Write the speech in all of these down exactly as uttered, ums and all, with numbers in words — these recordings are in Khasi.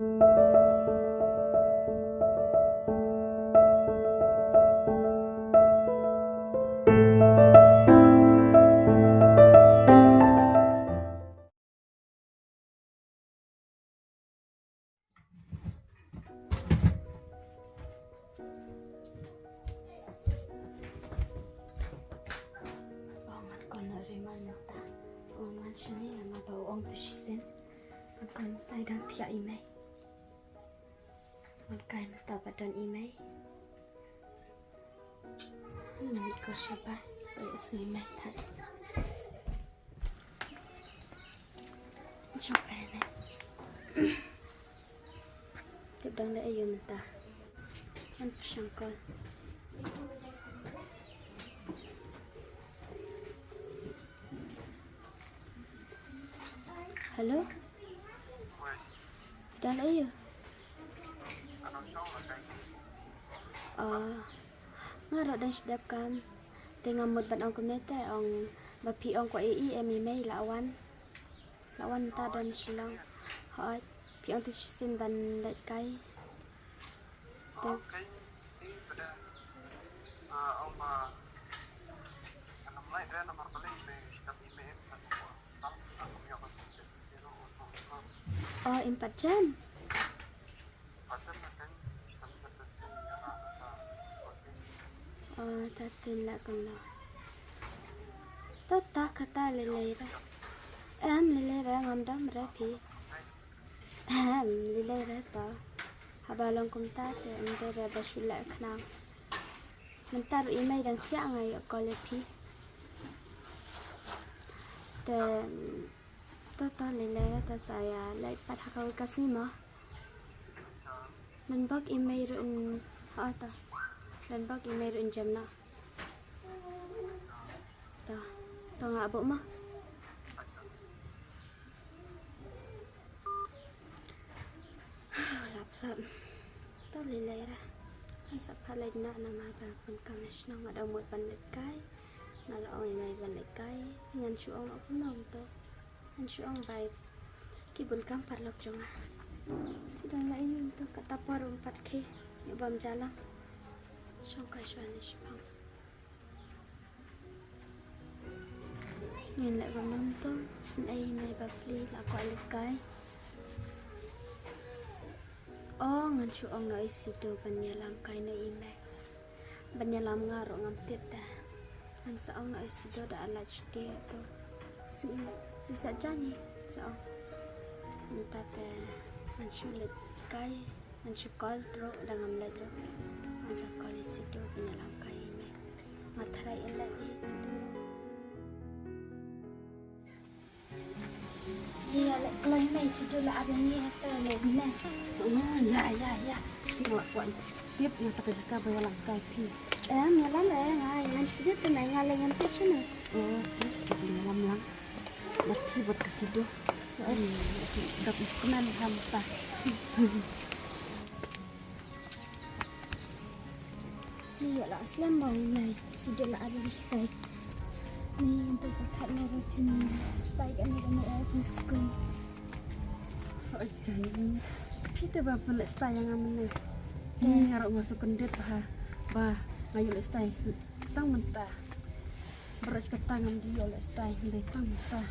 Oh, ngan call na Reman mynta. Oh, ngan shane namar ba u ong tu shisien. Ngan call mynta, i dang thiah i mei. Ngan kai mynta ba don i mei. Ngan call sha ba ba ïohsngew i mei tad. Jong kai ne. Tip dang leh aïu mynta. Ngan pyrshang call. Hello? Phi dang leh aïu? Oh. Nga ruh dang shu dep kam. Te nga mut ban ong kumne te, ong ba phi ong kwah ïohi em i mei, la wan. La wan mynta don Shillong. Hooid, phi ong tu shisien ban leit kai. Te Oh, im pat jan. Oh, ta tin la kan lo. Ta ta kata lei lei ra. Em, lei lei ra, ngam dam ra phi. Em, lei lei ra ta. Haba long kumta te em, te ra ba shu leh khnang. Mynta ruh i mei dang thiah, nga ïoh call ïa phi. Te, to, to, lei lei ra ta, sa ïa leit pat ha kawei ka sngi mo. Lynbok i mei ruh in, ha to. Lynbok i mei ruh in jem noh. To, to nga buh mo. Lap lap. To lei lei ra. Ngan sa phah leit noh namar ba bun kam na shnong, nga dang mut ban leit kai. Nga la ong i mei ban leit kai. Ngan shu ong noh kumno to. Ngan shu ong bai ki bun kam paralok jong nga. Dang la ïoh to, kata por um pat khie. Ïoh bam jalang. Shong kai shwa ne shipang. Ngin leh kumno to, snei i mei ba pli la kwah leit kai. Oh, ngan shu ong noh i Sidu ban ïalam kai noh i mei. Ban ïalam nga ruh ngam tip te. Ngan sa ong noh i Sidu da la shuti to. Si, si sa jani sa ong. Mynta te ngan shu leit kai. Ngan shu call ruh da ngam leit ruh. Ngan sa call i Sidu ban ïalam kai i mei. Nga tharai in leit i Sidu ruh. Ïa leh kloi mei, Sidu la ap ïa ngi ha ka leh ne. Oh, ïa, ïa, ïa. Phi, nga kwah tip na kata ka jaka ba ïalam kai phi. Em, ïalam re, nga ïalam Sidu te mei, nga leh ngam tip shano. Oh, te Sidu ïalam lang. Bad phi bad ka Sidu. Em, Sidu dap kmen ham ta. Ni ïa la slem mo i mei, Sidu la ap ïa ngi shatai. Ni ngan to pyrkhat mo ba phin shatai ka ni ka ni ai phin skul. Oi, kan. Phi te ba phin leh shatai ïa nga mynne. Ni nga ruh nga shu kyndit bha ba nga ïoh leh shatai tang mynta. Baroh shi katta ngam dei ïoh leh shatai, hynrei tang mynta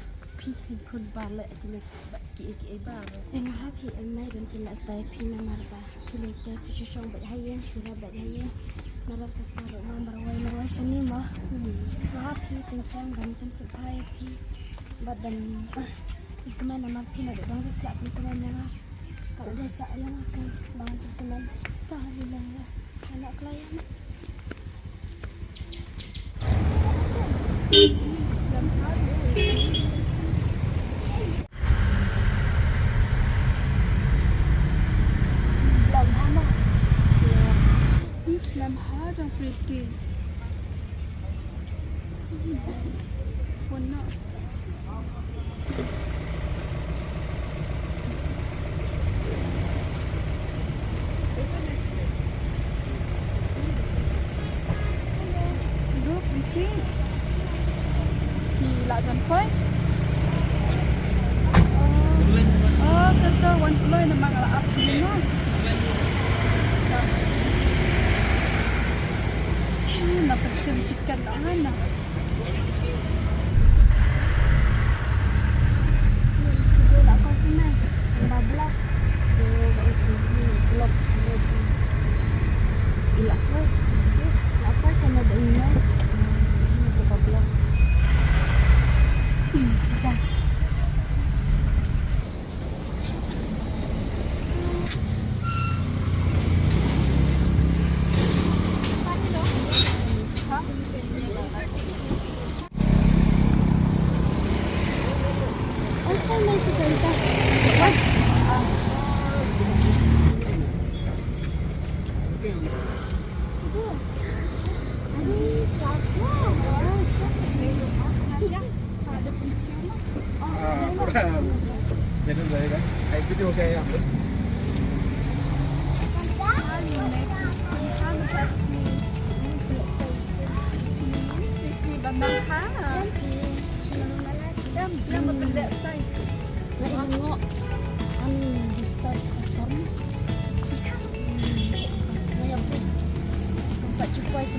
phi khein khun ba leh kine ba kiei kiei baroh. Te nga hap hi em mei ban pynleh shatai phi namar ba phi leh te phi shu shong beit ha ïing, shu rah beit ha ïing. Namar kata ruh nga marwei marwei shane mo. Hmm. Nga hap hi teng teng ban pynsngewbha ïa phi. Bad ban, ah, pynkmen namar phi naduh dang rit la pynkmen ïa nga. Ka la dei sa ïa nga ka ba ngan pynkmen. Ta ha ïing nga. Ka la kloi ïa nga. Slem ha jong Pretty. Phone na. Hello, Pretty. Phi lah jan poi? Oh, to, to, wan kloi namar nga la ap Na pyrshah kita na ana. Sida la kau tu nai. Ba blok. Blok. Ila kau. Sida la kau tu na ba ina. Ni sa ba blok. Hmm, ja.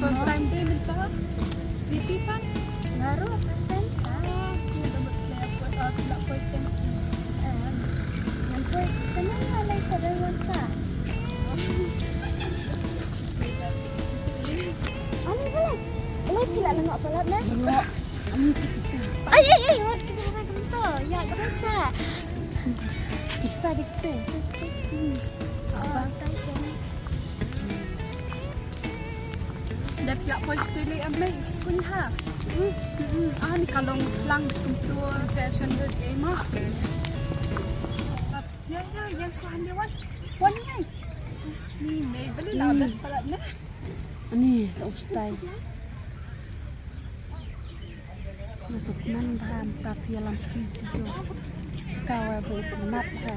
First time dei mynta. Dei phi pat? Nga ruh first time. Ah, nga dah buat play apa, ah, pula poi tem. Em, ngan poi, sana alai pada wan sa. Ani bala. Alai phi la lengok palat na? Lengok. Ai, ai, ai, wat kita nak kento. Ya, kita sa. Kita dei kita. Hmm. Oh, stay tuned. Dep ïa poi shatei lei, em, mei, skul ha. Hmm, hmm, hmm. Ah, ni ka long lang kumtu, session dei, eh, ma. Ya, ya, ya, shuwa hynrei wan. Wan, mei. Ni, mei, beli la, hmm, best palat na. Ani, ta u shatei. Nga sngewkmen bha mynta phi ïalam phi sdang. Ka wei ba u kynmat bha.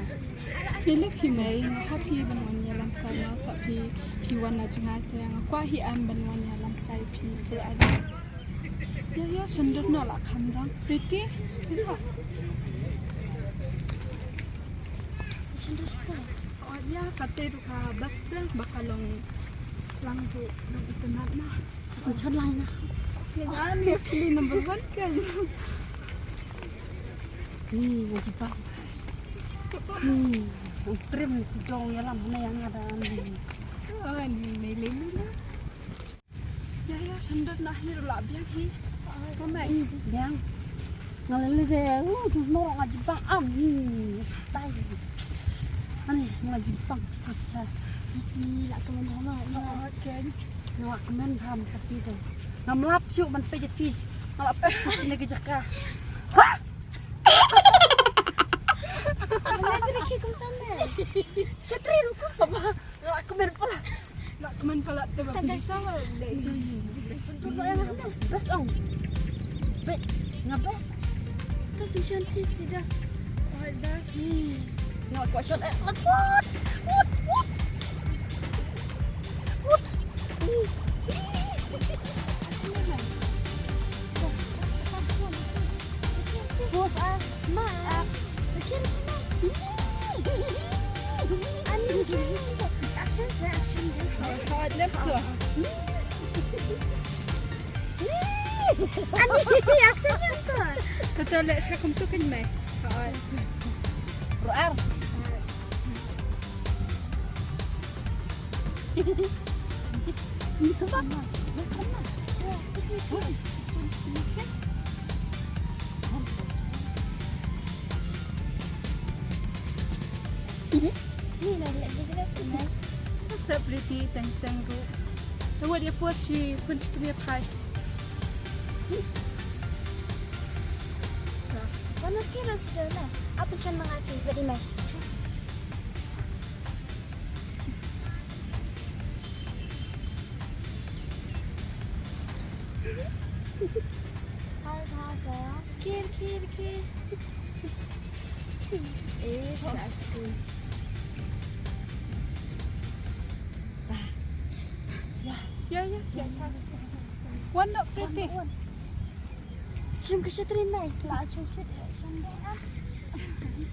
Phi leh phi mei, nga hap hi ban wan ïalam kai, nga sa phi, phi wan na jngai te nga kwah hi em ban wan ïalam kai phi pura. Ïa, ïa, shandor noh la kham dang. Pretty. Ïa. Shandor stai. Oh, ïa, kata ruh ka best ba ka long lang ruh long itynnat na. Chon lang na. Ïa, ïa, ni pili number one kan. Ni, ni jibang. Ni, trim si dong ïalam na ïa nga da ni. Oh, ni, ni, ni, ni, ni. Ïa, ïa, shandor na hi ruh la biang hi. Ko mai. Hmm, biang. Nga la leh de, uh, tu nor nga jibang am. Hmm, tai. Ani, nga la jibang, cha, cha, cha. Ni la kmen bha ma. Oh, okay. Nga la kmen bha ma ka si de. Ngam lap shuh ban peit ïa phi. Nga la peit shuh ne ka jaka. Ha? Nga la peit ki kumta ne. Chatri ruh ka sama. Nga la kmen palat. Nga la kmen palat te ba phi sa. Best ong. Bet nga best. Ka vision phi sida. Oi, best. Nga la kwah shot, eh, la kwah. Wut, wut. Wut. Bos, ah, smart. Action, action. Hot, hot, left to. Ani, action yang tu. Betul, lek sha kumtu kan mai. Hot. Roar. Sa pretty teng teng ruh. Te wat ïa post shi kun shi kmie phai. Wan ki restaurant na. Apa chan mangat ki beri mai. Hai bhaga. Khir, khir, khir. Ish, last two. Ya, ya, ya. One not pretty. Shim ka shatri mai. La shim shatri, shim deh, ah.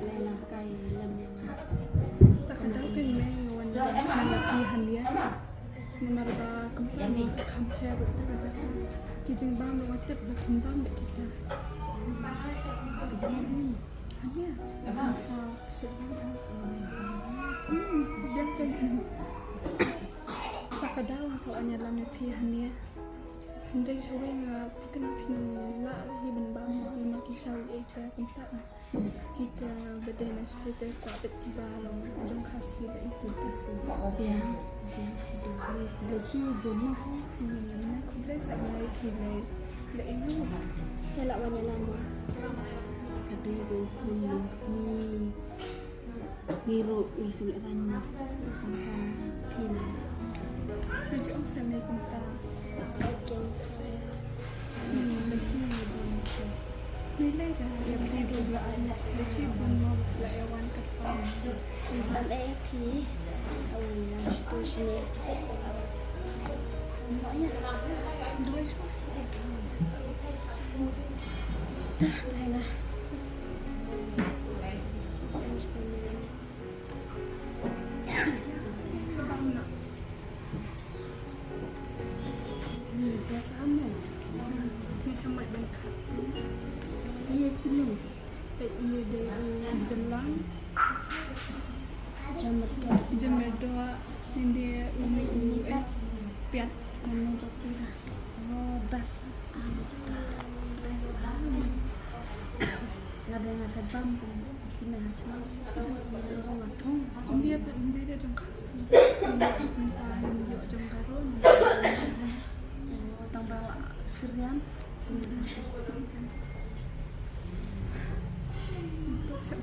Blei la kai lem ïa nga. Ta ka daw phi me nga wan ïa phi hangne. Namar ba kumta nga kham pher ruh ta ka jaka. Ki jingbam ruh nga tip ba kham bam bad kita. Ki jingbam. Hangne. Bam saw. Shit bam saw. Hmm, biang kai. Ta ka daw nga sa wan ïalam ïa phi hangne. Hynrei shawei nga thikna phin lah hi ban bam namar ki shaw ïa ita kumta. Ita ba dei na state te kwah bad kiba long jong Khasi ba ita Khasi. Biang, biang shuh. Khublei shibun mo. Hmm, khublei sa khublei khublei. Khublei ïa u. Te lah wan ïalam mo. Ka dei ka khun ni. Ngi ruh ngi sngewlehrain bha ïa phi ma. Ngi ju ong sa mei kumta. Kin. Hmm, ba shi ngi bun. Ngi leh da ïa phi ruh la ai ba shi bun mo la ïa wan kyrpang. Tam eh phi. Awan lam shi tu shi ne. Dua shi. Dah, dah lah. Ni biasa mo. Ni sama dengan kartun. Iya, kini. Eh, ini dia, eh, jelang. Jam berdoa. Jam berdoa. Ini dia, ini, ini, eh, piat. Mana jati lah. Oh, das. Ah, das. Nga dei nga sa bam kum kine ha shnong. Ngi ruh nga thung. Ngi pat ngi dei jong ka. Ngi ïoh mynta ngi ïoh jong ka ruh. Tang ba la Syrian. Ngi to sep.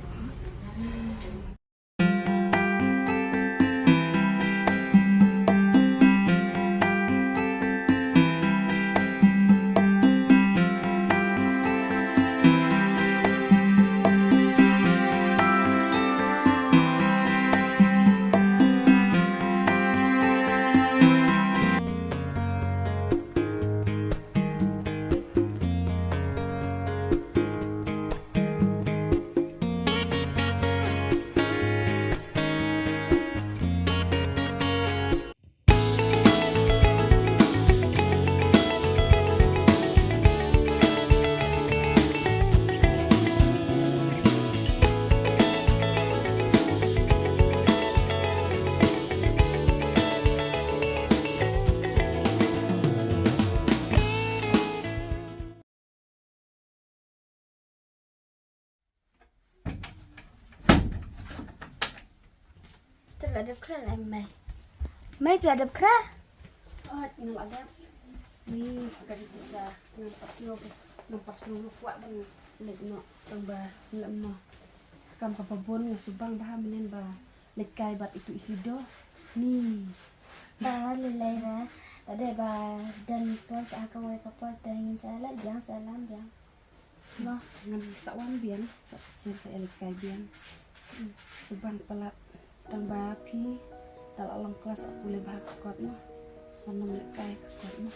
Te phi la dep khreh ne mei? Mei, phi la dep khreh? Oi, nga la dep. Ni ka dei pisa ngan pat sngew, ngan pat sngew kwah ban leit noh tang ba lem noh. Kam ka babun nga shu bang bha mynnin ba leit kai bad itu i Sido. Ni. Ba lei lei re. Lada ba don por sa kawei ka por te ngin sa leit biang sa lam biang. Mo. Ngan sa wan biang, sa sa leit kai biang. Sa bang palat tang ba phi ta la long klas, ap pule bha ka kot mo. Wan nang leit kai ka kot mo.